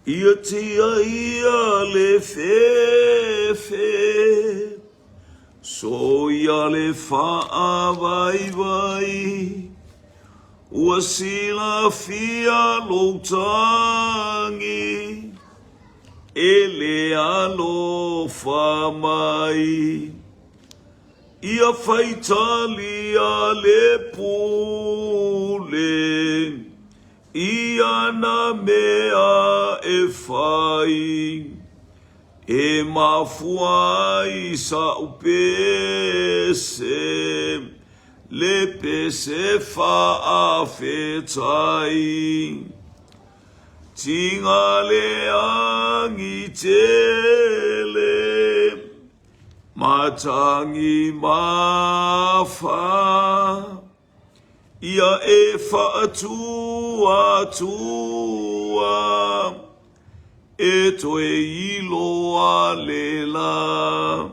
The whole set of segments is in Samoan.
Ia tiaia le fefe, soia le faavaivai, ua silafia lou tagi, e le alofa mai. Ia faitalia le pule i ana mea e fai, e mafua ai sa'u pese, le pese faafetai. Tiga le agi tele. Matangi mafa, ia e faatuatua, e toe iloa le la.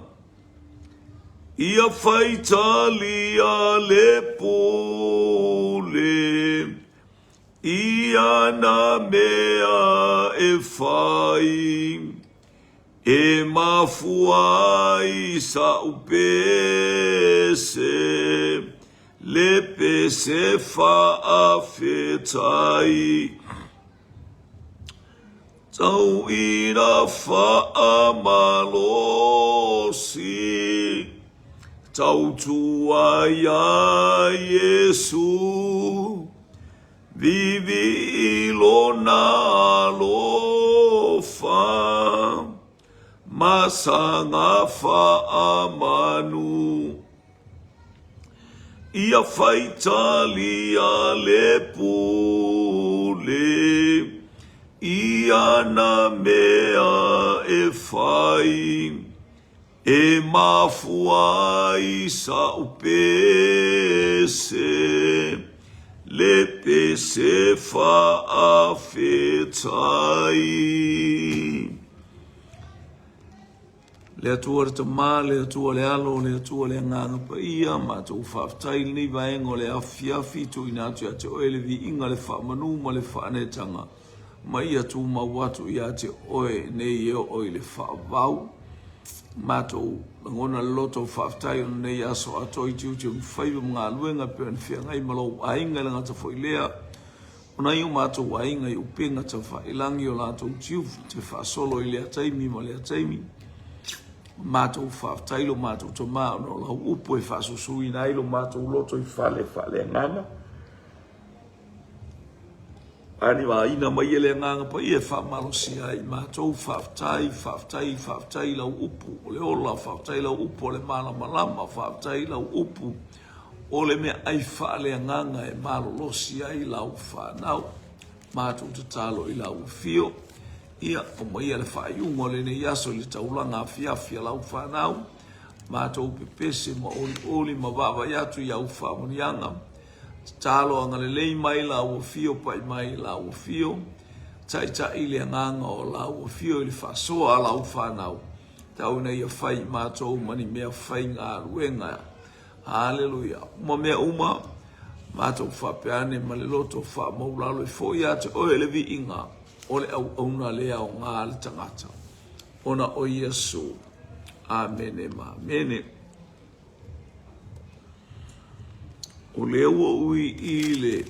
Ia faitalia le pule i ana mea e fai. E mafua ai sa'u pese, le pese faafetai. Tau ina faamalosi, tautua iā Iesu. Vivi i lona alofa, ma saga faamanu. Ia faitalia le pule i ana mea e fai. E mafua ai sa'u pese, le pese faafetai. Le Atua le Tama, le Atua le Alo, le Atua le Agaga Paia, matou faafetai i lenei vaega o le afiafi, tuuina atu ia te Oe le viiga, le faamanu ma le faaneetaga, ma ia tumau atu ia te Oe nei e oo i le faavavau. Matou lagona le loto faafetai o lenei aso atoa i tiute ma faiva ma galuega e pei ona feagai ma lou aiga e le gata foi lea o nai o matou aiga i upega tafailangi o latou tiute faasolo i lea taimi ma lea taimi. Matou faafetai lo matou Tama ona o lau upu e faasusuina ai lo matou loto i fale faaleagaga. Anivaina mai e le Agaga Paia e faamalosia ai i matou. Faafetai, faafetai, faafetai i lau upu o le ola, faafetai i lau upu o le malamalama, faafetai i lau upu o le meaai faaleagaga e malolosi ai lau fanau. Matou tatalo i lau afio, ia aumaia le faaiuga o lenei aso i le taulaga afiafi a lau fanau. Matou pepese ma olioli ma vaavaai atu i au faamanuiaga. Tatalo agalelei mai lau afio pai mai lau afio taitai le agaga o lau afio i le faasoa a lau fanau tau ina ia fai i matou ma ni mea faigaluega Haleluia uma mea uma matou faapea ane ma le loto faamaulalo e foi ia te oe le viiga o le auauna le aoga a le tagata ona o Iesu. Amene ma amene. O lea ua ui i le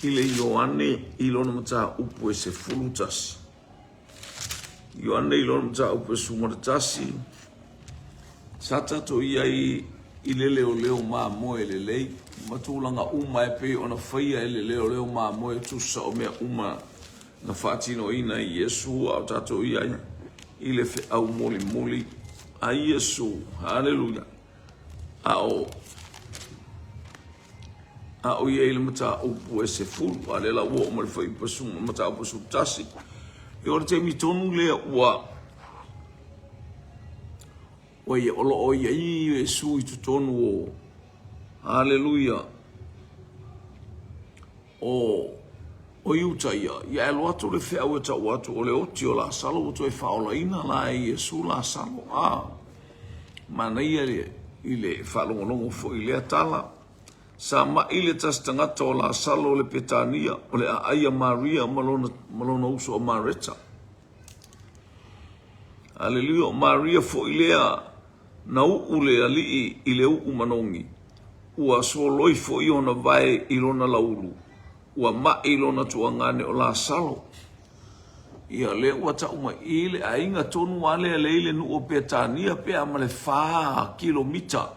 i le Ioane i lona mataupu e 11. Ioane i lona mataupu e 11, sa tatou i ai i le leoleo mamoe lelei ma tulaga uma e pei ona faia e le leoleo mamoe tusa o mea uma na faatinoina e Iesu a o tatou i ai i le feau mulimuli a Iesu. Haleluia! A o a o i ai le mataupu e 10, a o lea la ua oo mai le fuaiupu e mataupu e 11. E o le taimi tonu lea ua ua ia, o lo o i ai Iesu i totonu o Haleluia! O o Iuta ia, ia e alu atu le feau e tau atu o le oti o Lasalo ua toe faaolaina la e Iesu Lasalo. A manaia le, i le faalogologo foi i lea tala. Sa maʻi le tasi tagata o Lasalo o le Petania, o le aai a Maria ma lona, ma lona uso a Mareta. Aleluia, o Maria foi lea na uʻu le Alii i le uʻu manogi, ua soloi foi ona vae i lona laulu, ua maʻi lona tuagane o Lasalo. Ia, lea ua tau mai i le aiga tonu a lea lea i le nuu o Petania pe a ma le fa kilomita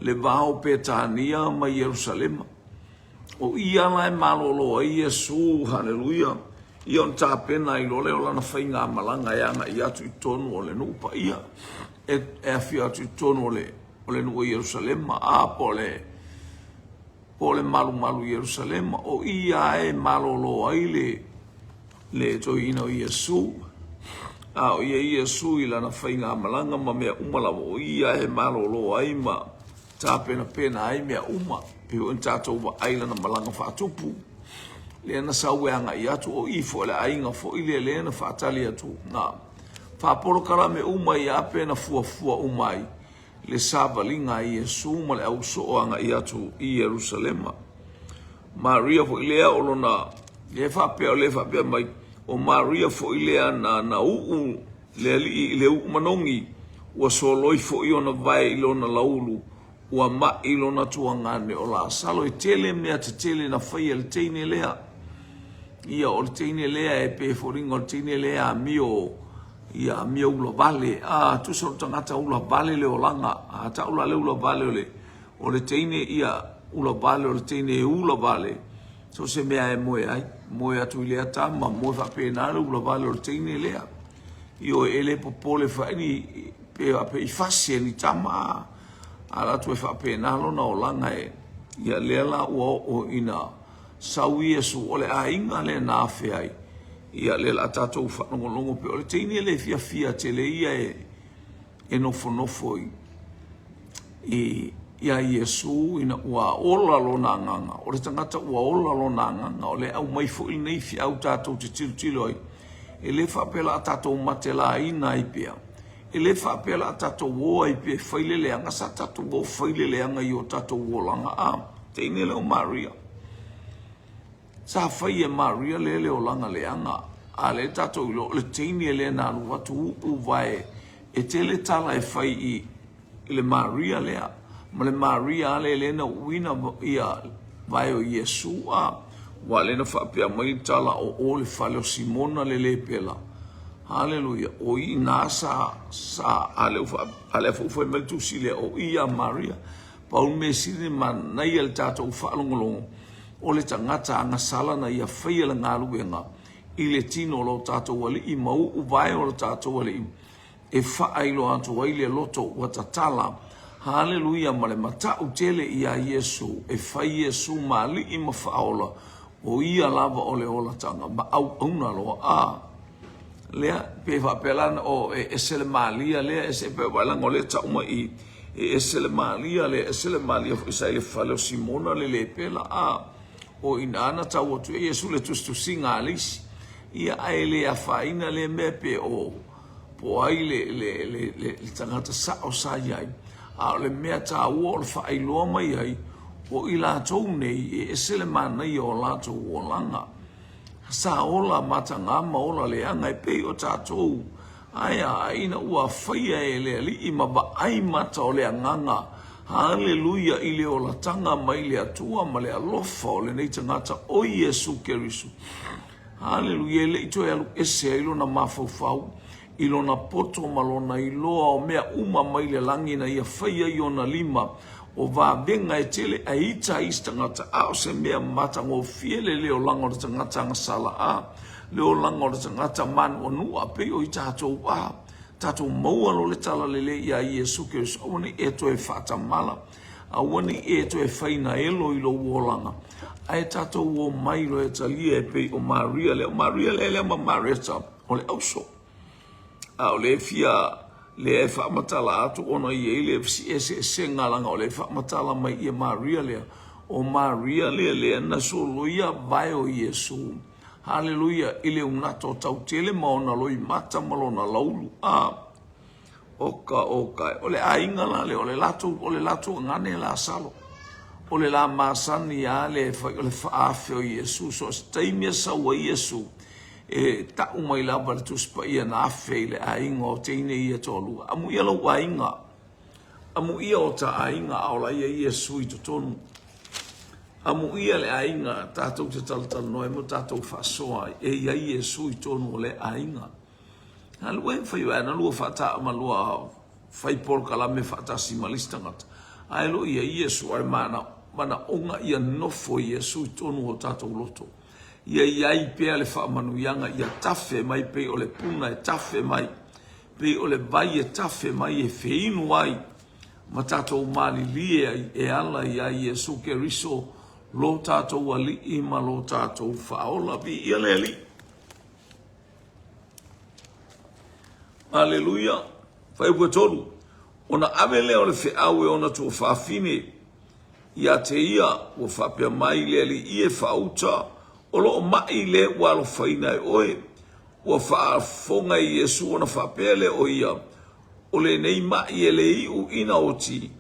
le va o Petania ma Ierusalema. O ia la e malolo ai Iesu, haleluia, ia ona tapena ai loa lea o lana faigamalaga e agai atu i totonu o le nuu paia, e, e afio atu i totonu o le, o le nuu o Ierusalema, a po o le, po o le malumalu i Ierusalema. O ia e malolo ai le, le toeaina o Iesu, a o ia Iesu i lana faigamalaga ma mea uma lava, o ia e malolo ai ma tapenapena ai mea uma. Pei foi ona tatou vaai i lana malaga faatupu, lea na sau e agai atu, o i foi o le aiga foi lea lea na faatali atu, na faapolokalame uma ia pe na fuafua uma ai le savaliga a Iesu ma le ausoo agai atu i Ierusalema. Maria foi lea o lona, lea faapea, o lea faapea mai, o Maria foi lea na, na uu le alii i le uu manogi, ua soloi foi ona vae i lona laulu, ua mai lona tuagane o Lasalo. E tele mea tetele na faia e le teine lea. Ia, o le teine lea e pei e foliga o le teine lea amio, ia amio ula vale. A, tusa o le tagata ula vale le olaga. A tau la le ula vale o le, o le teine, ia, ula vale o le teine e ula vale. So se mea e moe ai, moe atu i lea tama, moe faapena le ula vale o le teine lea. Ioe, e le popole fai ni, pe faapea i fasi e ni tama, a alu atu e faapena lona olaga e, ia lea la ua oo ina sau Iesu, o le aiga lea na afe ai, ia lea la tatou faalogologo pe o le teine le fiafia tele ia e, e nofonofo i, i, iā Iesu ina ua ola lona agaga, o le tagata ua ola lona agaga, o le aumai foi lenei feau tatou te tilotilo ai, e le faapea la tatou matelaina ai pea, e le faapea la tatou o ai pea e fai le leaga, sa tatou o fai le leaga i o tatou olaga, a, teine lea o Maria. Sa fai e Maria lea le olaga leaga, a lea tatou iloa o le teine lea na alu atu uu vae e tele tala e fai i i le Maria lea, ma le Maria a lea lea na uuina ia vae o Iesu, a ua lea na faapea mai le tala o o le fale o Simona le lepela. Haleluia, o i ina sa, sa, a lea ua, a lea foi ua fai mai le tusi lea, o i ia Maria. Pau le mea sili manaia le tatou faalogologo, o le tagata agasala na ia faia le galuega i le tino o lo tatou Alii ma uu vae o lo tatou Alii e faailoa atu ai le loto ua tatala. Haleluia ma le matau tele iā Iesu e fai Iesu ma Alii ma Faaola, o Ia lava o le olataga ma auauna loa. A lea, pe faapea la na o e ese le malia lea, ese pe vaai leaga o lea e tau mai i, e ese le malia lea, ese le malia foi sa i le fale o Simona le lepela. A o ina na tau atu ai Iesu le tusitusiga a le isi. Ia, ae le afaina lea mea pe o po o ai le, le, le, le, le tagata sao sa i ai, a o le mea taua o le faailoa mai ai, o i latou nei e ese le manaia o latou olaga. Sa ola mataga ma ola leaga e pei o tatou, ae a, ina ua faia e le Alii ma vaai mata o le agaga, haleluia, i le olataga mai le Atua ma le alofa o lenei tagata o Iesu Keriso. Haleluia, e le i toe alu ese ai lona mafaufau i lona poto ma lona iloa o mea uma mai le lagi na ia fai ai ona lima o vavega e tele ae ita ai isi tagata, a o se mea matagofie le le olaga o le tagata agasala a le olaga o le tagata manuanua pei o i tatou a tatou maua lo le talalelei iā Iesu Keriso aua ne i e toe faatamala. Aua ne i e toe fai naelo i lou olaga, ae tatou omai loa e talia e pei o Maria lea. O Maria lea lea ma Mareta o le auso. A o lea fia lea e faamatala atu ona i ai le eseesega leaga o lea e faamatala mai ia Maria lea. O Maria lea lea na soloia vae o Iesu. Haleluia, i le unato tautele ma ona loimata ma lona laulu. A Oka, oka, o le aiga la lea, o le latou, o le latou agane Lasalo. O le la masani a le fai o le faaafe o Iesu. So o se taimi e sau ai Iesu, e tau mai lava le Tusi Paia na afe i le aiga o teine ia toalua. Amuia lou aiga, amuia o ta aiga a o la ia Iesu i totonu. Amuia le aiga tatou te talatalanoa ai ma tatou faasoa ai, e i ai Iesu i totonu o le aiga. Alu e fai na lua faataa ma lua fai polokalame faatasi ma le isi tagata, ae lo i ai Iesu, a le manaoga ia nofo Iesu i totonu o tatou loto. Ia i ai pea le faamanuiaga, ia tafe mai pei o le puna e tafe mai, pei o le vai e tafe mai e feinu ai ma tatou malilie ai e ala iā Iesu Keriso lo tatou Alii ma lo tatou Faaola. Viia le Alii. Aleluia. Fuaiupu e 3. Ona ave lea o le feau e ona tuafafine ia te ia, ua faapea mai le Alii e faauta, o lo o ma'i le ua alofaina e oe. Ua faafofoga e Iesu ona faapea lea o ia, o lenei ma'i e le iu ina oti,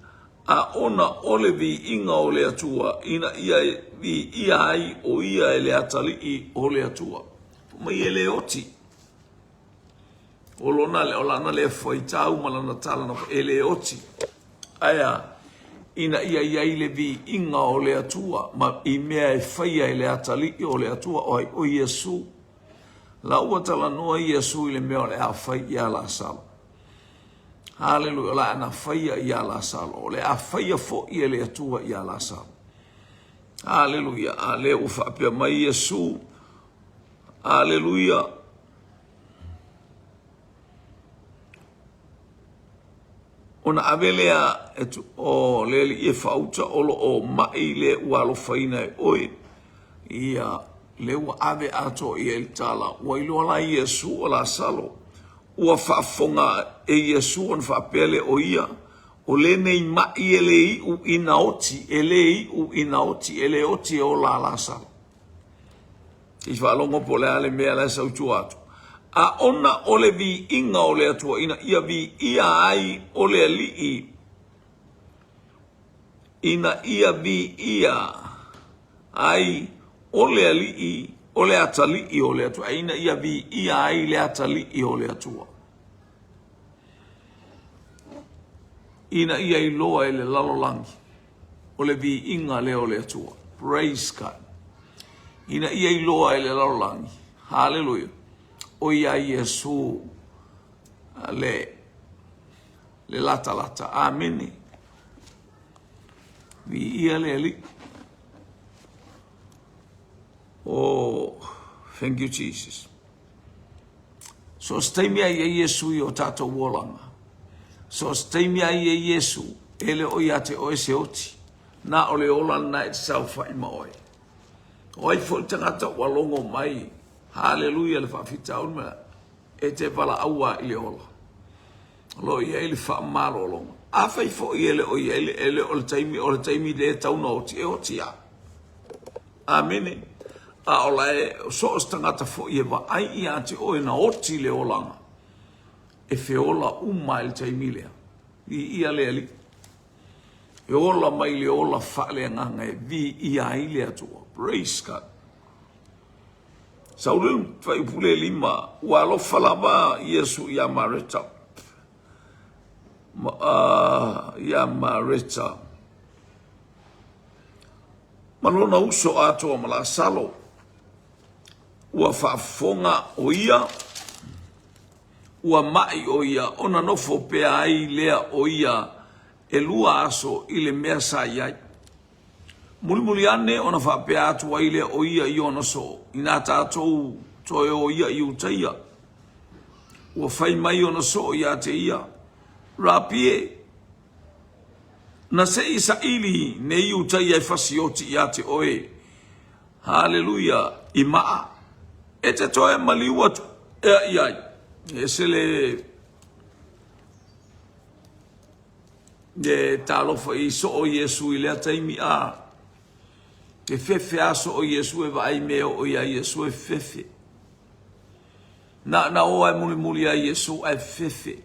a ona o le viiga o le Atua, ina ia viia ai o ia e le atalii o le Atua. Fai mai e le oti. O lona, o lana lea faitau ma lana tala na e le oti. Ae a? Ina ia i ai le viiga o le Atua ma i mea e faia e le atalii o le Atua, o ai? O Iesu. La ua talanoa Iesu i le mea o le a fai ia Lasalo. Haleluia, o le a na faia ia Lasalo. O le a faia foi e le Atua ia Lasalo. Haleluia, a lea ua faapea mai Iesu, Aleluia. Ona ave lea e tu, o le alii e faauta o lo o ma'i le ua alofaina e oe. Ia, le ua ave atoa i ai le tala. Ua iloa la Iesu o Lasalo. Ua faafofoga e Iesu ona faapea lea o ia, o lenei ma'i e le iu ina oti, e le iu ina oti, e le oti e ola a Lasalo. Se i faalogo po o le a le mea la e sau i tua atu. A ona o le viiga o le Atua ina ia viia ai o le Alii, ina ia viia ai o le Alii, o le atalii o le Atua, ina ia viia ai le atalii o le Atua. Ina ia iloa e le lalolagi o le viiga lea o le Atua. Praise God. Ina ia iloa e le lalolagi, haleluia, o ia Iesu le, le latalata. Amene. Viia le Alii. Oh, thank you Jesus. So o se taimi a i ai Iesu i o tatou olaga. So o se taimi a i ai Iesu, e le o ia te oe se oti. Na o le ola lena e te saofai ma oe. O ai foi le tagata ua logo mai, haleluia le faafitauli ma e te valaau i le ola. O lo o i ai le faamalologa. Afai foi e le o i ai le, e le o le taimi, o le taimi le tau na oti, e oti lava. Amene. A o la e, so o se tagata foi e vaai ia te oe na oti le olaga, e feola uma i le taimi lea. Viia le Alii. E ola mai le ola faaleagaga e viia ai le Atua. Praise God. Saulu fuaiupu le lima, ua alofa lava Iesu iā Mareta. Ma, uh, iā Mareta. Ma lona uso atoa ma Lasalo. Ua faafofoga o ia, ua ma'i o ia, ona nofo pea ai lea o ia elua aso i le mea sa i ai. Mulimuli ane ona faapea atu ai lea o ia i ona soo, inā tatou toe o ia i Iutaia. Ua fai mai ona soo iā te ia, Rapi e, na se i saili nei Iutaia e fasioti iā te oe, haleluia, i maa, e te toe maliu atu ea i ai. E ese le E talofa i soo Iesu i lea taimi a e fefe a soo Iesu e vaai me oo ia Iesu e fefe. Na na o ai mulimuli a Iesu ae fefe.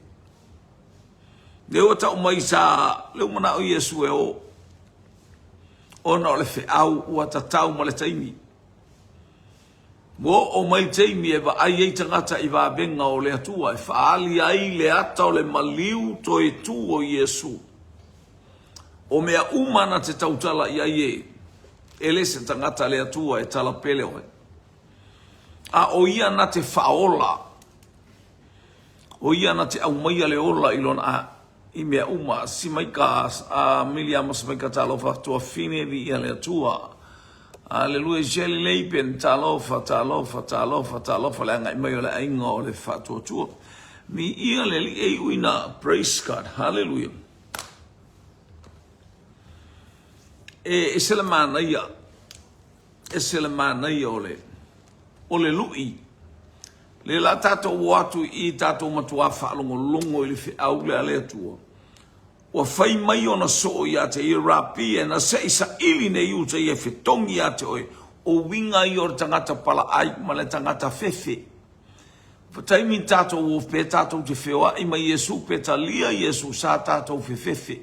Le ua tau mai sa le ua manao Iesu e o. Ona o le feau ua tatau ma le taimi. Ua oo mai taimi e vaai ai tagata i vavega o le Atua e faaali ai le ata o le maliu toe tu o Iesu. O mea uma na te tautala i ai e, e le se tagata le Atua e talapele oe. A o ia na te faaola, o ia na te aumaia le ola i lona i mea uma. Simaika a Miliama Simaika talofa tuafine viia le Atua. Aleluia Shelley Leipen talofa talofa talofa talofa le agai mai o le aiga o le faatuatua. Viia le Alii e iu ina praise God. Hallelujah. E ese le manaia, ese le manaia o le o le lui. Le la tatou o atu i tatou matuā faalogologo i le feau lea a le Atua. Ua fai mai ona soo ia te ia Rapi e na se i saili nei uta ia e fetogi ia te oe, o uiga ia o le tagata palaai ma le tagata fefe. Fa taimi tatou o pe tatou te feoai ma Iesu pe talia Iesu sa tatou fefefe.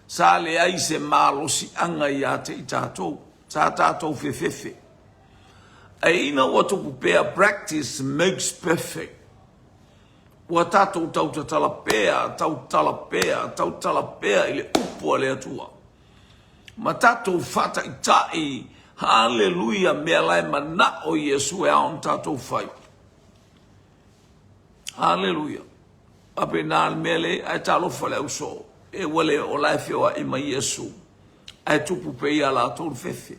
Sa leai se malosiaga ia te i tatou. Sa tatou fefefe. Ae ina ua tupu pea practice makes perfect. Ua tatou tautatala pea, tautala pea, tautala pea i le upu a le Atua. Ma tatou faataitai, haleluia, mea la e manao Iesu e ao ona tatou fai. Haleluia. Faapena le mea le, ae talofa le ausoo, e ua le oo la e feoai ma Iesu, ae tupu pea ia latou le fefe.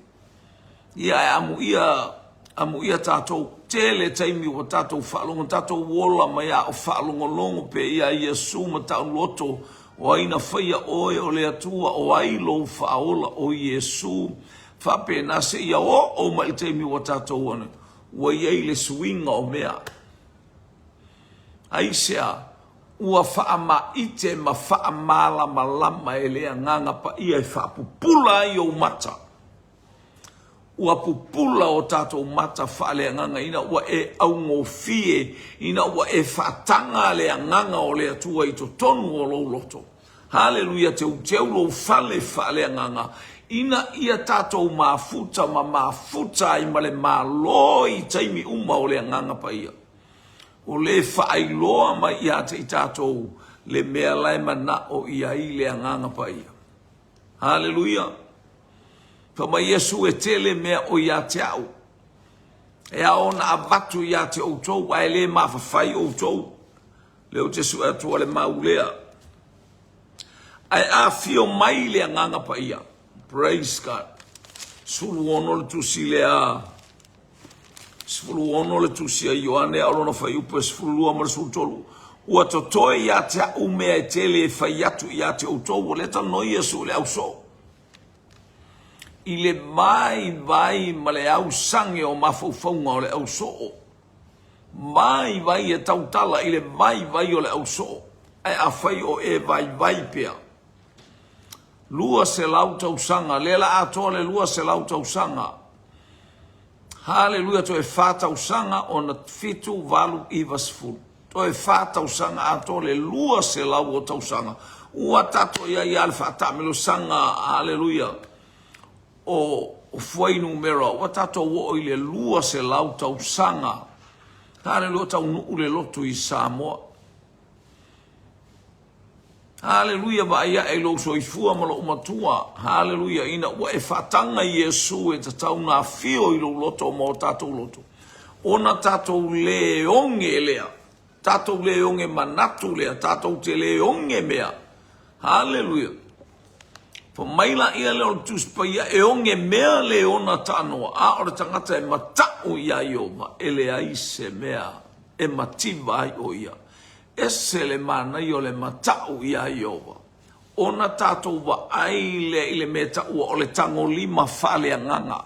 Ia ae amuia, amuia tatou. Tele taimi ua tatou faalogo, tatou ola mai a o faalogologo pea ia Iesu ma tauloto, o ai na faia oe o le Atua, o ai lou faaola, o Iesu. Faapena seia oo mai i le taimi ua tatou ona, ua i ai le suiga o mea. Aisea? Ua faamaite ma faamalamalama e le Agaga Paia e faapupula ai ou mata. Ua pupula o tatou mata faaleagaga ina ua e augofie, ina ua e faataga le Agaga o le Atua i totonu o lou loto. Haleluia, teuteu lou fale faaleagaga ina ia tatou mafuta ma mafuta ai ma le Malo i taimi uma o le Agaga Paia. O le faailoa mai ia te i tatou le mea la e manao i ai le Agaga Paia. Haleluia! Fai mai Iesu, e tele mea o ia te au, e ao ona avatu ia te outou, ae le mafafai outou. Lea ou te sue atu o le mau lea. Ae afio mai le Agaga Paia. Praise God. 16 le tusi lea. 16 le tusi a Ioane a o lona fuaiupu e 12 ma le 13. Ua totoe ia te au mea e tele e fai atu ia te outou. O lea talanoa Iesu i le ausoo. I le vaivai ma le ausage o mafaufauga o le ausoo. Vaivai e tautala i le vaivai o le ausoo, ae afai o e vaivai pea. 200 tausaga, lea la atoa le 200 tausaga. Haleluia, toe fa tausaga ona 7, 8, 90. Toe fa tausaga atoa le 200 o tausaga. Ua tatou i ai lava le faataamilosaga, haleluia. o fuainumera ua tatou oo i le 200 tausaga Haleluia o taunuu le lotu i Samoa. Haleluia vaai ae i lou soifua ma lou matua. Haleluia ina ua e faataga i Iesu e tatau ona afio i lou loto ma o tatou loto. Ona tatou le oge lea. Tatou le oge manatu lea. Tatou te le oge mea. Haleluia. Fa mai laia lea o le Tusi Paia, e oge mea le ona tanoa, a o le tagata e mataʻu iā Ieova, e leai se mea e mativa ai ʻo ia. Ese le manaia o le mataʻu iā Ieova. Ona tatou vaai lea i le mea e taua o le tagolima faaleagaga.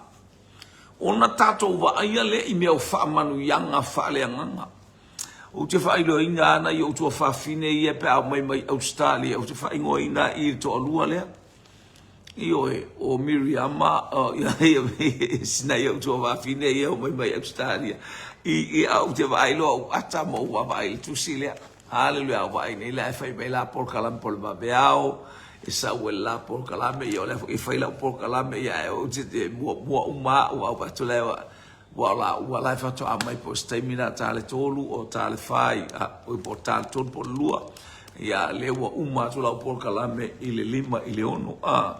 Ona tatou vaaia lea i mea o faamanuiaga faaleagaga. Ou te faailoaina ana i ou tuafafine ia pe a omai mai Ausetalia, ou te faaigoaina i le toalua lea. Ioe, o Miriama, o, ia, ia, sina i ou tuafafine ia omai mai Ausetalia. I, i, a ou te vaai loa ou ata ma ou vaavaai i le tusi lea. Haleluia, a ou vaai nei la e fai mai la polokalame po o le vaveao. E sau ai le la polokalame, ia o lea foi e fai lau polokalame, ia ae ou te te muamua uma au, a ou vaai atu la ua o laua la e faatoa mai po o se taimi la ta le 3 o ta le 4, po o ta le 3 po o le 2. Ia lea ua uma atu lau polokalame i le 5 i le 6. A.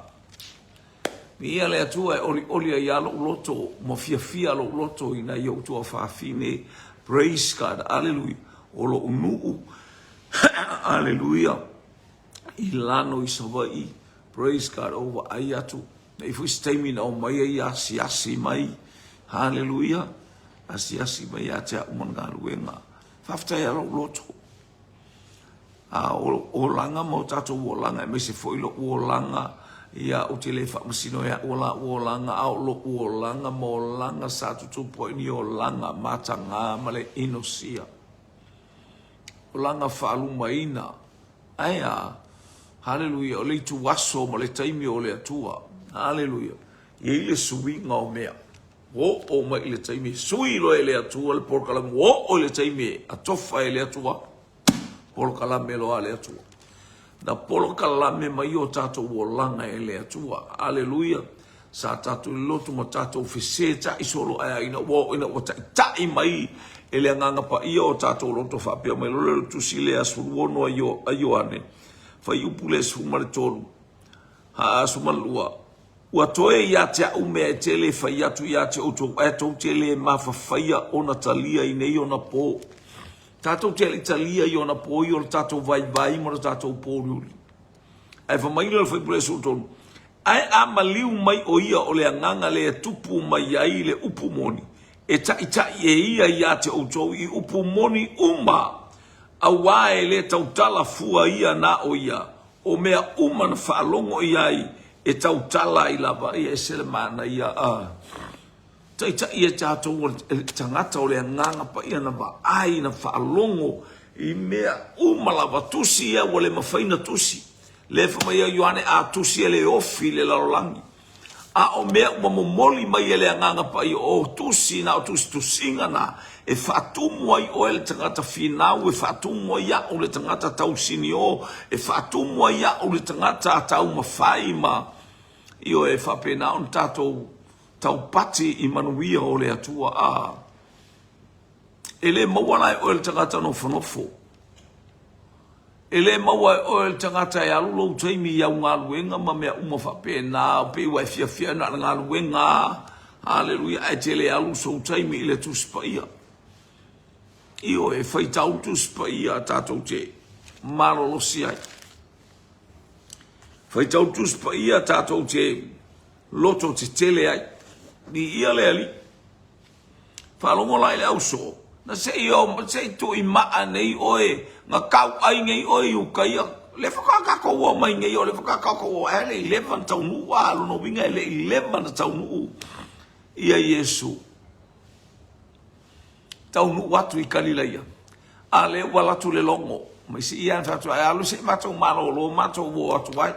Viia le Atua e olioli ai lava lou loto ma fiafia lou loto i nai ou tuafafine. Praise God. Aleluia. O lou nuu. Aleluia. I lano i Savaii. Praise God. O vaai atu. Nei foi se taimi na omai ai asiasi mai. Haleluia. Asiasi mai ia te au ma le galuega. Faafetai a lou loto. A o olaga ma o tatou olaga, aemaise foi lou olaga, ia, ou te le faamasino e au o la'u olaga, a o lo'u olaga ma olaga sa tutupu ai ni olaga matagā ma le inosia, olaga faalumaina. Ae a? Haleluia! O le ituaso ma le taimi o le Atua. Haleluia! E i ai le suiga o mea. Ua oo mai i le taimi e sui loa e le Atua le polokalame, ua oo i le taimi e atofa e le Atua, polokalame loa a le Atua. Na polokalame mai o tatou olaga e le Atua. Aleluia. Sa tatou lotu ma tatou fesetaʻi solo ae ina ua oo ina ua taitai mai e le Agaga Paia o tatou loto faapea mai loa le tusi lea 16 a Ioane, fuaiupu lea 13, ha 12. Ua toe ia te a'u mea e tele e fai atu ia te outou, ae tou te le mafafaia ona talia i nei ona pō. Tatou te le i talia i ona pō ia o le tatou vaivai ma le tatou pōuliuli. Ae fai mai le fuaiupu 13, Ae a maliu mai o ia o le agaga lea e tupu mai ai le upu moni, e taʻitaʻi e ia ia te outou i upu moni uma, auā e le tautala fua ia na o ia, O mea uma na faalogo i ai e tautala ai lava, ia ese le manaia a taitai e tatou o le tagata o le Agaga Paia na vaai na faalogo i mea uma lava, tusi ia ua le mafai na tusi. Lea fai mai ai Ioane, a tusi e le ofi le lalolagi. A o mea ua momoli mai e le Agaga Paia, o tusi na o tusitusiga na e faatumu ai oe le tagata finau, e faatumu ai au le tagata tausinio, e faatumu ai au le tagata taumafai ma, ioe, e faapena ona tatou taupati i manuia o le Atua. A e le maua la e oe le tagata nofonofo. E le maua e oe le tagata e alu lou taimi i au galuega ma mea uma faapena, pei ua e fiafia na o le galuega a, haleluia, ae te le alu sou taimi i le Tusi Paia. Ioe, e faitau le Tusi Paia tatou te malolosi ai. Faitau le Tusi Paia tatou te loto tetele ai. Viia le Alii. Faalogo la i le ausoo, na se i o, se i tuimaa nei oe, na tauai nei oe i uka ia. Le faatoa tatou o mai nei, o le faatoa tatou o ae le i leva na taunuu, a lona uiga e le i leva na taunuu ia Iesu. Taunuu atu i Kalilaia, a lea ua alu atu le logo, mai se i ana fai atu, ae alu se i matou malolo, matou o atu ai.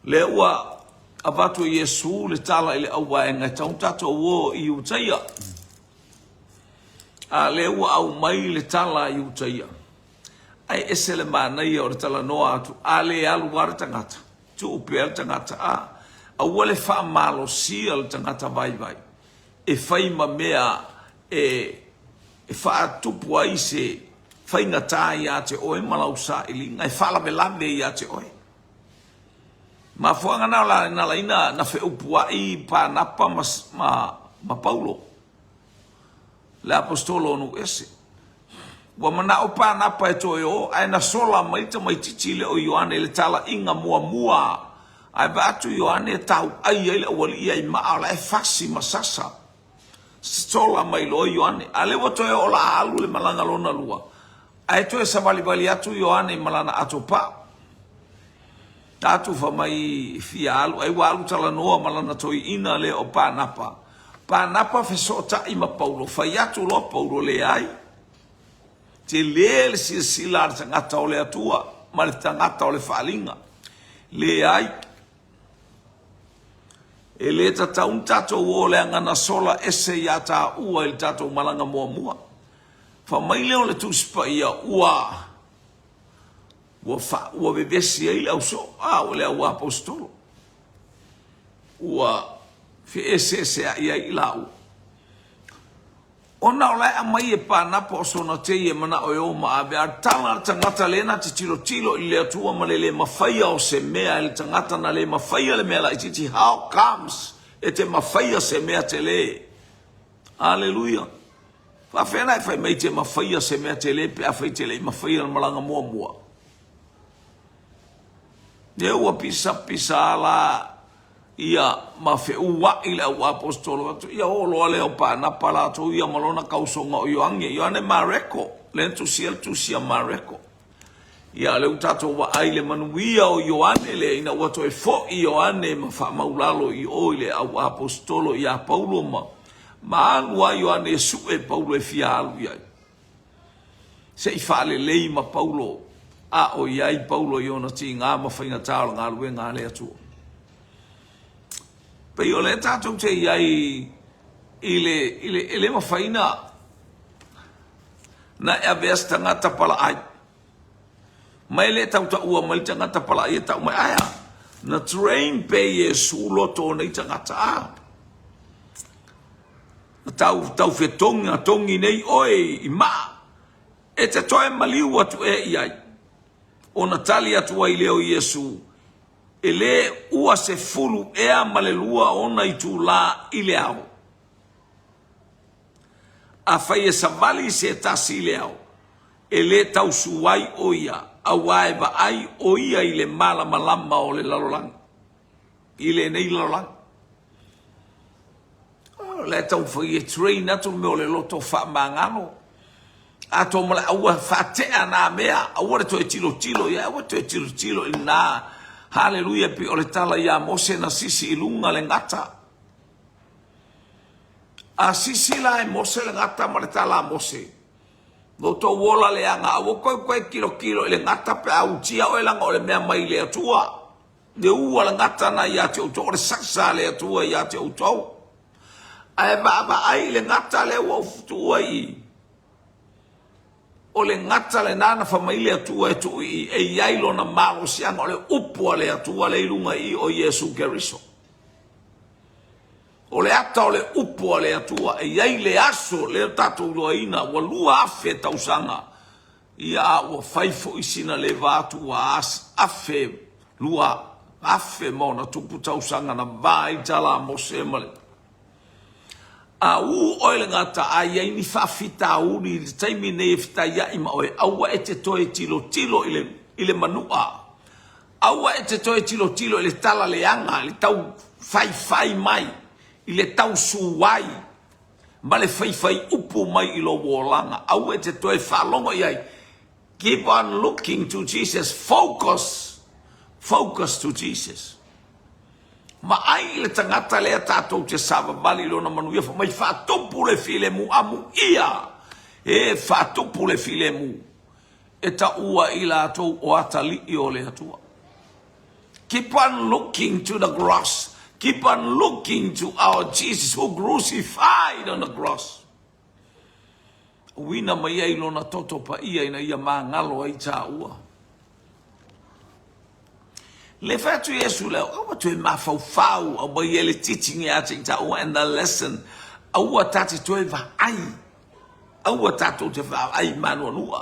Lea ua avatu e Iesu le tala i le auvaega e tatau ona tatou o i Iutaia. A lea ua aumai le tala i Iutaia. Ae ese le manaia o le talanoa atu, a le alu lava le tagata, tuu pea le tagata, a aua le faamalosia le tagata vaivai e fai ma mea e faatupu ai se faigata ia te oe ma lau sailiga, e faalavelave ia te oe. Mafuaaga na o na ala ai na feupuai Panapa ma, ma, ma Paulo, le aposetolo o nuu ese. Ua manao Panapa e toe o, ae na sola mai le tamaitiiti lea o Ioane i le talaiga muamua. Ae vaai atu Ioane e tauai ai le aualii ai maa o la e fasi ma sasa. Sola mai loa Ioane. A lea ua toe oo la alu le malaga lona lua. Ae toe savalivali atu Ioane ma lana ato pao. Tatu fa mai fia alu, ai ua alu talanoa ma lana toeaina lea o Panapa. Panapa fesootai ma Paulo, fai atu loa Paulo, leai. Tele le silasila a le tagata o le Atua ma le tagata o le faaaliga. Leai. E le tatau ona tatou o leaga na sola ese iā tāua i le tatou malaga muamua. Fai mai lea o le Tusi Paia, ua. Ua fa, ua vevesi ai le ausoo, a o le auaposeitolo. Ua feeseesea'i ai i laua. Ona o la e aumai e Panapa o sona tei e manao e o ma ave, a tala le tagata lea na te tilotilo i le Atua ma le le mafaia o se mea e le tagata na le mafaia le mea laitiiti, how comes e te mafaia se mea tele? Aleluia! Faafefea na e fai mai e te mafaia se mea tele pe afai e te le i mafaia le malaga muamua? Lea ua pisapisa ala ia ma feuaʻi le auaposeitolo atu, ia oo loa lea o Panapa latou ia ma lona kausoga o Ioane, Ioane Mareko, lea na tusia le tusi a Mareko. Ia, lea ua tatou vaai i le manuia o Ioane lea ina ua toe foi Ioane ma faamaulalo i o i le auaposeitolo ia Paulo ma ma alu lava Ioane e sue Paulo e fia alu i ai. Se i faalelei ma Paulo a o i ai Paulo i ona tiga ma faigata o le galuega a le Atua. Pei o lea tatou te i ai i le, i le, e le mafai na na e avea se tagata palaai. Ma e le tau taua mai le tagata palaai e tau mai, ae a? Na train pe Iesu loto o nei tagata, a? Na tau, tau fetogi, na togi nei oe i maa, e te toe maliu atu e i ai. Ona tali atu ai lea o Iesu, e le ua 12 ea ma le lua ona itulā i le ao. Afai e savali se tasi i le ao, e le tausu ai ʻo ia, auā e vaai ʻo ia i le malamalama o le lalolagi, i lenei lalolagi. O la e taumafai e train atu le mea o le loto faamagalo. Atoa ma le aua faatea nā mea, aua le toe tilotilo i ai, aua le toe tilotilo i lena. Haleluia, pei o le tala iā Mose na sisi i luga le gata. A sisi la e Mose le gata ma le tala a Mose, Lo tou ola leaga, aua kou toe tilotilo i le gata pe a utia oe leaga o le mea mai le Atua. Le ua le gata na ia te outou, o le sasa a le Atua ia te outou. Ae vaavaai i le gata lea ua ou tuua i i. O le gata lena na fai mai le Atua e tuu i i, e i ai lona malosiaga, o le upu a le Atua lea i luga i i o Iesu Keriso. O le ata o le upu a le Atua e i ai le aso lea tatou iloaina ua 2000 tausaga ia a ua fai foi sina leva atu ua afe 2000 ma ona tupu tausaga na va ai tala a Mose ma le A ū oe le gata a i ai ni faafitauli i le taimi nei e fetaiaʻi ma oe, aua e te toe tilotilo i le, i le manuʻa. Aua e te toe tilotilo i le tala leaga, i le tau faifai mai, i le tau suai ma le faifai upu mai i lou olaga. Aua e te toe faalogo i ai. Keep on looking to Jesus. Focus. Focus to Jesus. Vaai i le tagata lea tatou te savavali i lona manuia, fai mai faatupu le filemu, amuia e faatupu le filemu e taua i latou o atalii o le Atua. Keep on looking to the cross. Keep on looking to our Jesus who crucified on the cross. Uina mai ai lona toto paia ina ia magalo ai tāua. Le fai atu Iesu lea, aua toe mafaufau, aua ia le teaching ia te i tāua and the lesson, aua ta te toe vaai, aua tātou te vaai manuanua.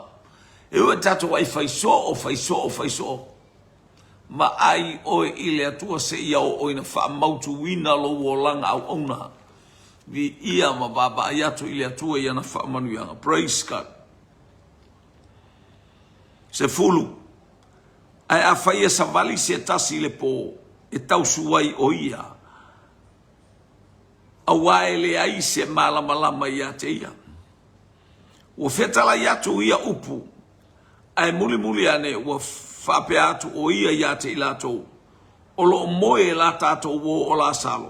E ui tātou ai fai soo, fai soo, fai soo. Vaai oe i le Atua seia oo ina faamautuina lou olaga auauna. Viia ma vaavaai atu i le Atua i ana faamanuiaga. Praise God. 10. Ae afai e savali se tasi i le pō, e tausu ai ʻo ia, auā e leai se malamalama iā te ia. Ua fetalai atu ia upu, ae mulimuli ane ua faapea atu ʻo ia iā te i latou, O lo o moe e la tatou uō o Lasalo,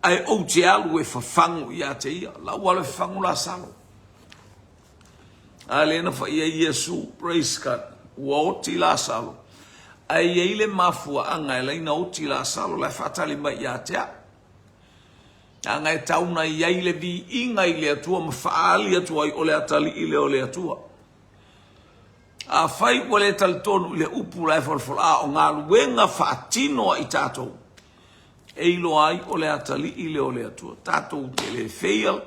ae ou te alu e fafagu iā te ia. La ua alu e fafagu Lasalo. A lea na fai ai Iesu, praise God, ua oti Lasalo. Ae i ai le mafuaaga e laina oti Lasalo, la e faatali mai ia te au. Leaga e tau na i ai le viiga i le Atua ma faaali atu ai o le atalii lea o le Atua. Afai ua le talitonu i le upu la e folafola, a o galuega faatino a i tatou, e iloa ai o le atalii lea o le Atua. Tatou te le fail,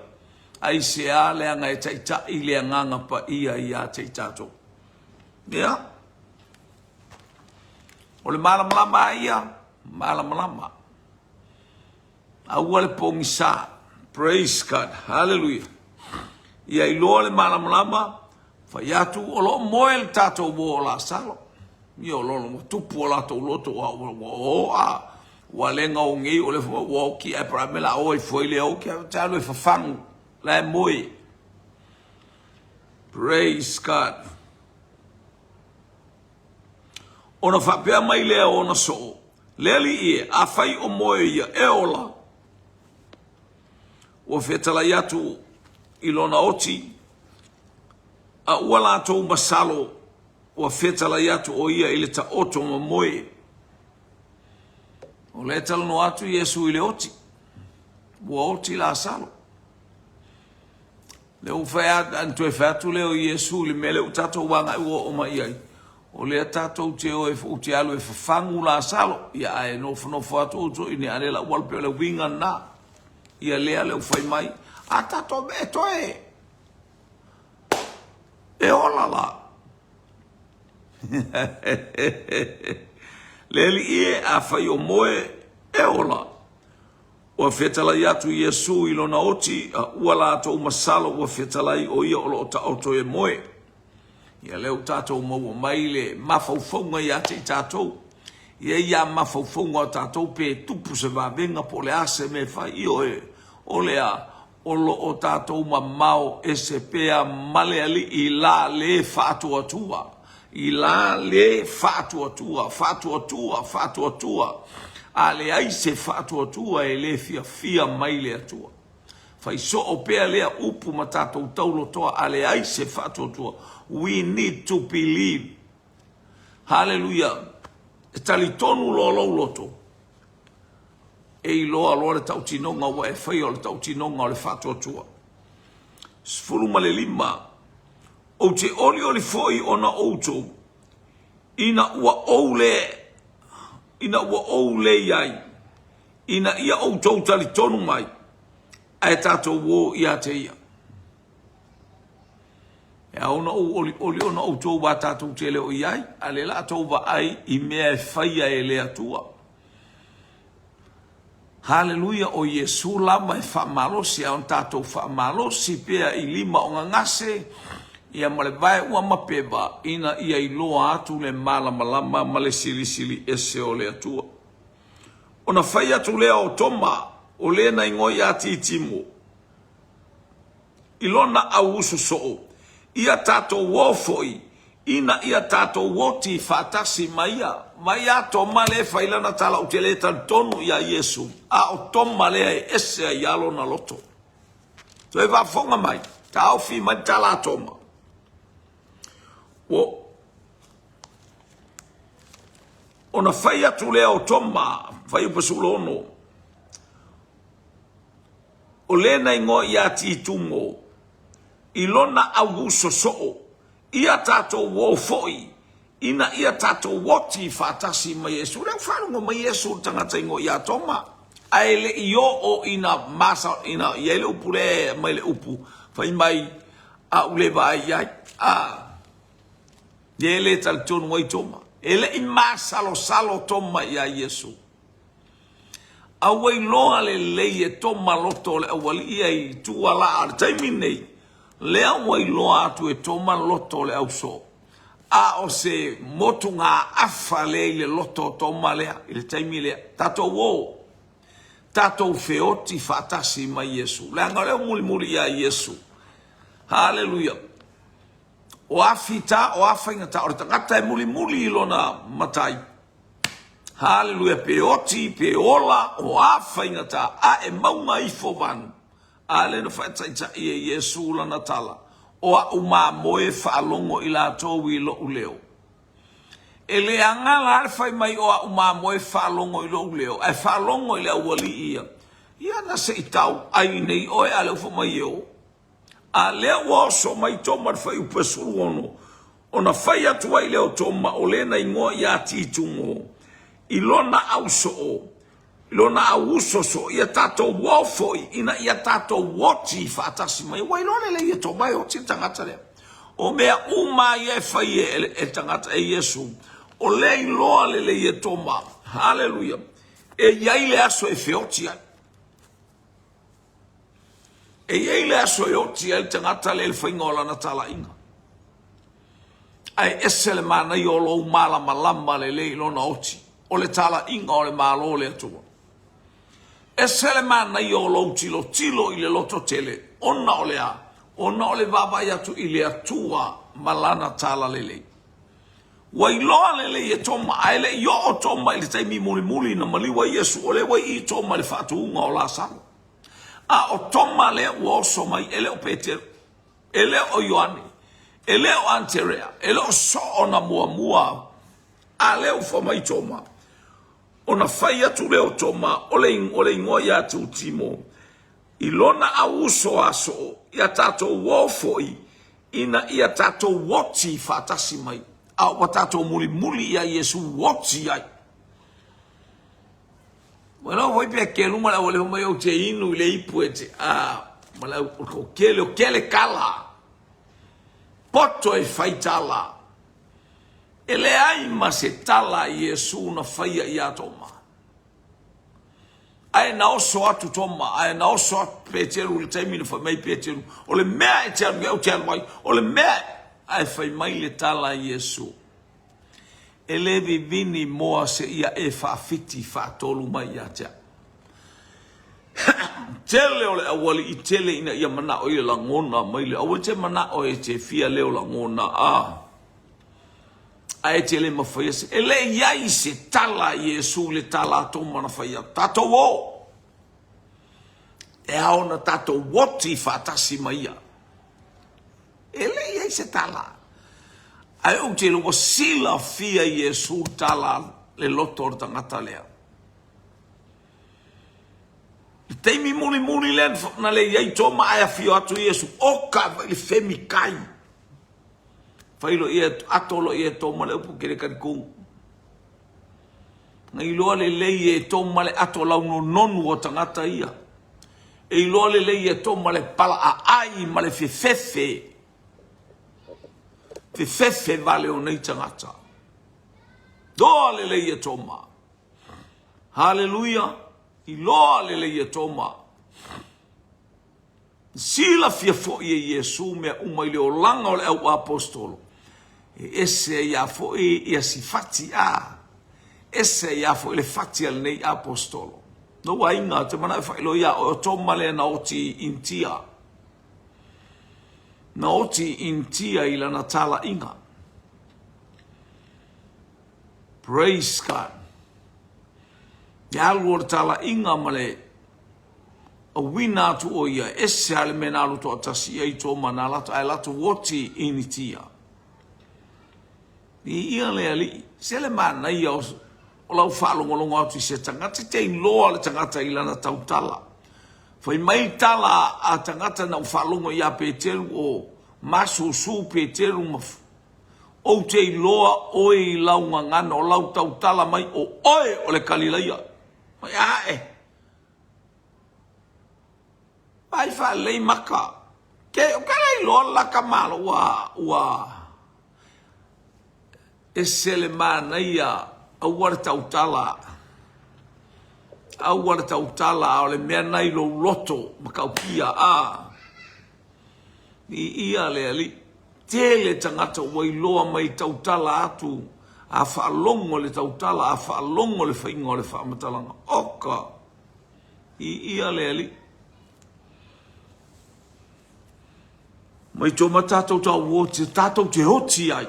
aisea leaga e taitai le Agaga Paia ia te i tatou. Ia, o le malamalama a ia, malamalama. Aua le pogisa. Praise God. Hallelujah. Ia iloa le malamalama, fai atu o lo o moe le tatou uo o Lasalo. Ia o lolo ua tupu o latou loto ua ua ua o a ua le gaogei o le ua oki ae pra me la o ai foi le oki ae te alu e fafagu la e moe. Praise God. Ona faapea mai lea o ona soo, Le Alii e, afai o moe ia, e ola. Ua fetalai atu i lona oti, a ua latou masalo ua fetalai atu o ia i le taoto ma moe. O lea e talanoa atu Iesu i le oti. Ua oti Lasalo. Lea ua fai atu, ana toe fai atu lea o Iesu i le mea lea ua tatou agai ua oo mai i ai, o lea tatou te o e, ou te alu e fafagu Lasalo, ia ae nofonofo atu outou i ina, a lea la ua alu pei o le uiga lena. Ia lea lea ua fai mai, a tatou e toe, e ola la. Le alii e, afai o moe, e ola. Ua fetalai atu Iesu i lona oti, a ua latou masalo ua fetalai o ia o lo o taoto e moe. Ia lea ua tatou maua mai le mafaufauga ia te i tatou. Ia ia mafaufauga o tatou pe tupu se vavega po o le a se mea e fai. Ioe, o le a, o lo o tatou mamao ese pea ma le Alii la le faatuatua, i la le faatuatua, faatuatua, faatuatua, a leai se faatuatua e le fiafia mai le Atua. Fai soo pea lea upu ma tatou taulotoa, a leai se faatuatua. We need to believe. Haleluia! E talitonu loa lou loto, e iloa loa le tautinoga ua e faia o le tautinoga o le faatuatua. 15. Ou te olioli foi ona outou, ina ua ou le, ina ua ou le i ai, ina ia outou talitonu mai, ae tatou o ia te ia. E ao ona ou olioli ona outou aua tatou te le o i ai, a o lea la tou vaai i mea e faia e le Atua. Haleluia, o Iesu lava e faamalosi, a ona tatou faamalosi pea i lima o gagase, ia ma le vae ua mapeva, ina ia iloa atu le malamalama ma le silisili ese o le Atua. Ona fai atu lea o Toma, o le na igoa ia Titimo, i lona au uso soo, ia tatou o foi, ina ia tatou oti faatasi ma ia. Vai a Toma lea e fai lana tala, ou te le talitonu iā Iesu, a o Toma lea e ese ai lava lona loto. Toe faafofoga mai, taofi mai le tala a Toma. Ua ona fai atu lea o Toma, fuaiupu 16, O le na igoa ia Titumo i lona auuso soo, ia tatou o foi, ina ia tatou oti faatasi ma Iesu. Lea ua faalogo mai Iesu le tagata igoa ia Toma, ae le i oo ina masa, ina i ai le upu lea e aumai le upu, fai mai, a ou le vaai i ai. A, lea e le talitonu ai Toma. E le i masalosalo Toma ia Iesu. A ua iloa lelei e Toma loto o le aualii ia i tua la a o le taimi lenei, lea ua iloa atu e Toma loto o le ausoo. A o se motugaafa lea i le loto o Toma lea i le taimi lea. Tatou o, tatou feoti faatasi ma Iesu. Leaga o lea ua mulimuli ia Iesu. Haleluia. O a fita, o a faigata, o le tagata e mulimuli i lona matai. Haleluia, pe oti, pe ola, o a faigata, a e mauga ifo vanu. A lea na faataitai e Iesu lana tala, O a'u mamoe faalogo i latou i lo'u leo. E leaga la le fai mai o a'u mamoe faalogo i lo'u leo, ae faalogo i le aualii ia. Ia na se i tau ai nei oe, a lea ua fai mai e o. A lea ua oso mai Toma i le fuaiupu e 16. Ona fai atu ai lea o Toma, o le na igoa ia Titumo, i lona ausoo, i lona auuso soo, ia tatou o foi, ina ia tatou oti faatasi mai. Ua iloa lelei e Toma e oti le tagata lea. O mea uma ia e fai e le tagata e Iesu, o lea iloa lelei e Toma, haleluia, e i ai le aso e feoti ai. E i ai le aso e oti ai le tagata lea i le faiga o lana talaiga. Ae ese le manaia o lou malamalama lelei i lona oti, o le talaiga o le Malo o le Atua. Ese le manaia o lou tilotilo i le lototele, ona o le a? Ona o le vaavaai atu i le Atua ma Lana talalelei. Ua iloa lelei e Toma, ae le i oo Toma i le taimi mulimuli na maliu ai Iesu, o lea ua i i Toma i le faatuga o Lasalo. A o Toma lea ua oso mai, e le o Peteru, e le o Ioane, e le o Aterea, e le o soo na muamua, a lea ua fai mai Toma, ona fai atu lea o Toma, o le, o le igoa ia Tutimo, i lona auuso aso, ia tatou o foi, ina ia tatou oti faatasi mai, a ua tatou mulimuli ia Iesu oti ai. Ua iloa foi pe kelu ma le aualii mai ou te inu i le ipu e te a ma le au kele o kele kala poto e fai tala e leai ma se tala a Iesu na faia ia Toma. Ae na oso atu Toma, ae na oso atu Peteru i le taimi na fai mai Peteru, o le mea e te alu ai, ou te alu ai, o le mea, ae fai mai le tala a Iesu, e le vivini moa seia e faafiti faatolu mai ia te au. Tele o le aualii tele ina ia manao ia lagona mai le aua e te manao e te fia leo lagona a ae te le mafaia se e le i ai se tala a Iesu i le tala a Toma na fai atu tatou o e ao na tatou oti faatasi ma ia e le i ai se tala ae ou te iloa ua silafia Iesu le tala le loto o le tagata lea le taimi mulimuli lea na le i ai Toma ae afio atu Iesu oka i le femikai Fai lo ia, ato lo ia e Toma le upu kele kaliku. Na iloa lelei e Toma le ato lau nononu o tagata ia. E iloa lelei e Toma le pala aai ma le fefefe. Fefefe vale o nei tagata. Iloa lelei e Toma. Haleluia. Iloa lelei e Toma. Silafia foi e Iesu mea uma i le olaga o le auapostolo, e ese ai lava foi ia si fati a, ese ai lava foi le fati a lenei apostolo. Lou aiga, ou te manao e faailoa iā oe, o Toma lea na oti i Initia. Na oti i Initia i lana talaiga. Praise God. Le alu o le talaiga ma le Auina atu ʻo ia, ese a le mea na alu toatasi i ai Toma na latou, ae latou oti i Initia. Viia le Alii, se le manaia o, o lau faalogologo atu i se tagata, te iloa le tagata i lana tautala. Fai mai tala a tagata na ou faalogo iā Peteru o masusu Peteru ma ou te iloa oe i lau gagana o lau tautala mai o oe o le Kalilaia. Mai ae. Vaai faalelei maka. Ke o ka le iloa la ka malo ua ua ese le manaia aua le tautala aua le tautala a o le mea na i lou loto matautia a Viia le Alii. Tele tagata ua iloa mai tautala atu a faalogo le tautala a faalogo le faiga o le faamatalaga. Oka! Viia le Alii. Mai toma tatou tau oti, tatou te oti ai.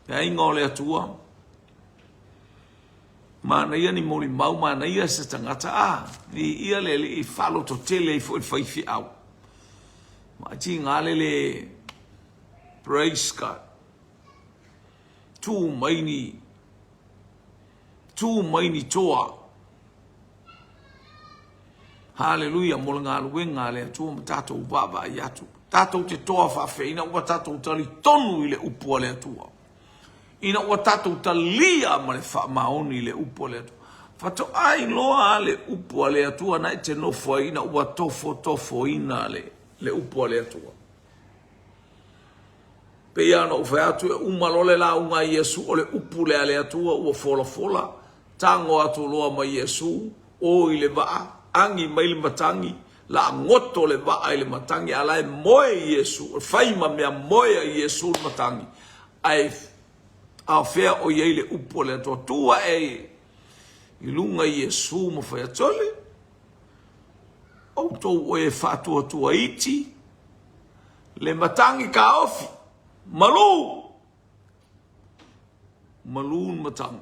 Le aiga o le Atua. Manaia ni molimau, manaia se tagata. A, viia le Alii, faalototele ai foi le faifeau. Vaai tiga le le Praise God. Tu mai ni tu mai ni toa. Haleluia mo le galuega a le Atua ma tatou vaavaai atu. Tatou te toa faafeina ua tatou talitonu i le upu a le Atua. Ina ua tatou talia ma le faamaoni le upu a le Atua. Faatoa iloa le upu a le Atua na e te nofo ai ina ua tofotofoina le, le upu a le Atua. Pei lava ona ou fai atu, e uma loa le lauga a Iesu, o le upu lea a le Atua ua folafola, tago atu loa ma Iesu, o i le vaa, agi mai le matagi, laagoto le vaa i le matagi, a la e moe Iesu, fai ma mea moe a Iesu le matagi, ae a o fea o i ai le upu a le Atua? Tu ae i luga Iesu ma fai atu, Sole, outou o e faatuatua iti, le matagi taofi, malu, malu le matagi.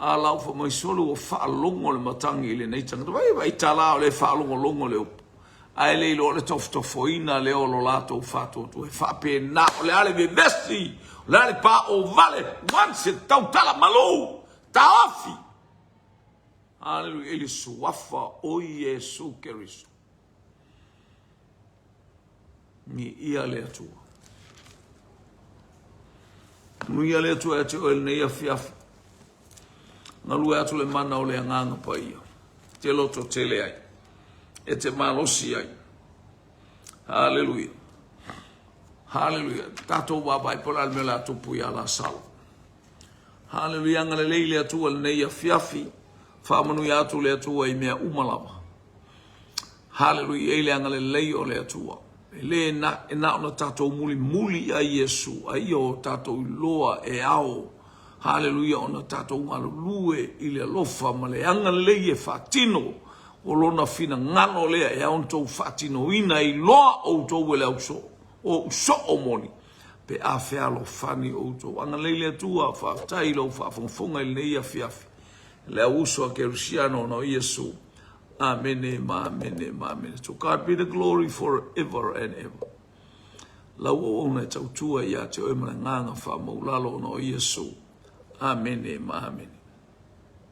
A lau fai mai sole ua faalogo le matagi i lenei tagata. Vai vai tala o le faalogologo le upu. Ae le iloa le tofotofoina lea o lo latou faatuatua. E faapena, o le a le vevesi, o le a le paovale, once e tautala malu, taofi. Haleluia, i le suafa o Iesu Keriso. Viia le Atua. Manuia le Atua ia te oe lenei afiafi. Galue atu le mana o le Agaga Paia. Te loto tele ai. E te malosi ai. Haleluia. Haleluia. Tatou vaavaai po o le a le mea o le a tupu ia Lasalo. Haleluia. Agalelei le Atua lenei afiafi. Faamanuia atu le Atua i mea uma lava. Haleluia i le agalelei o le Atua. E le na, e na ona tatou mulimuli ia Iesu, a ia o tatou iloa e ao. Haleluia ona tatou galulue i le alofa ma le agalelei e faatino o lona finagalo lea e ao ona outou faatinoina e iloa outou e le ausoo, o usoo moni pe a fealofani outou. Agalelei le Atua, faafetai i lou faafogafoga i lenei afiafi. Le au uso a Kerisiano ona o Iesu. Amene ma amene ma amene. To God be the glory forever and ever. Lau auauna e tautua ia te oe ma le agaga faamaulalo ona o Iesu. Amene ma amene.